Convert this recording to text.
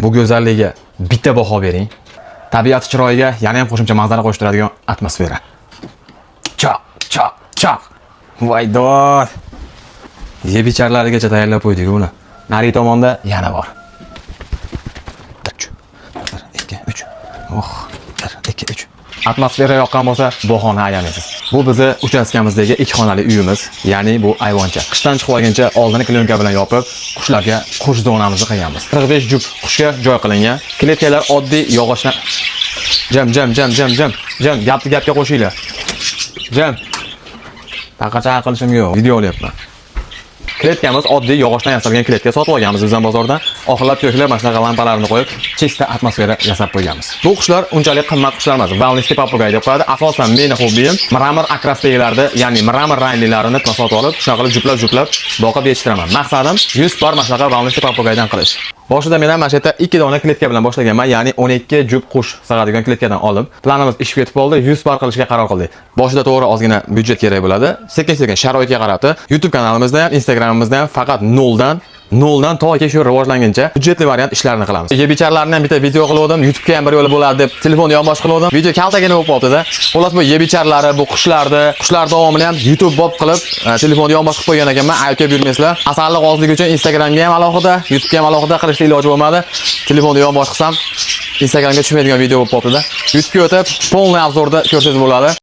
Bu go'zallikka bitta baho bering. Tabiat chiroyiga yana ham qo'shimcha manzara qo'shib turadigan atmosfera. Choq, choq, choq. Voy dod. Yeb-icharlarigacha tayyorlab qo'ydik buni. Narigi tomonda yana bor. 1, 2, 3. Oh, 1, 2, 3. Atmosfera yoqqan bo'lsa, bahoni ayamaysiz. Bu bizni uchastkamizdagi ikki xonali uyimiz, ya'ni bu ayvoncha. Qishdan chiqib olguncha oldini klyonka bilan yopib, qushlarga qush zonamizni qilganmiz. 45 juft qushga joy qilingan. Kletkalar oddiy yog'ochdan. Jam, jam, jam, jam, jam. Jam, gapni gapga qo'shinglar. Jam. Taqa chaqa qilishim yo'q, video olyapman. Kletkamiz oddiy yog'ochdan yasalgan kletka, sotib olganmiz bizdan bozordan. Oxirlab ko'klab mana shunaqa lampalarni qo'yib, чисто atmosfera yasab qo'yganmiz. Bu qushlar unchalik qimmat qushlar emas. Волнистый попугай deb qo'yadi. Asosan meni hobbiyim мрамор окрас dagilarni, ya'ni мрамор ranglilarini sotib olib, shunaqa qilib juplab-juplab boqib yetishtiraman. Maqsadim 100 par mana shunaqa волнистый попугай dan qilish. Boshida men ham mana shu yerda 2 dona kletka bilan boshlaganman, ya'ni 12 juft qush sig'adigan kletkadan olib, planimiz ishga ketib qoldi, 100 par qilishga qaror qildik. Boshida to'g'ri ozgina byudjet kerak bo'ladi. Sekin-sekin sharoitga qarab YouTube kanalimizda ham, Instagramimizda ham faqat noldan toki shu rivojlanguncha byudjetli variant ishlarni qilamiz. Yeb-icharlarni ham bitta video qilgandim, YouTube'ga ham bir yo'li bo'ladi deb telefonni yonbosh qilgandim. Video kaltagina bo'lib qolibdi-da. Xullas, bu yeb-icharlari, bu qushlarni, qushlar davomini ham YouTube bob qilib, telefonni yonbosh qilib qo'ygan ekanman. Aybga buyurmaysizlar. Asallik ozligi uchun Instagramga ham alohida, YouTube'ga ham alohida qilishga iloji bo'lmadi. Telefonni yonbosh qilsam, Instagramga tushmaydigan video bo'lib qolibdi-da. YouTube'ga o'tib, полный обзор da ko'rsangiz bo'ladi.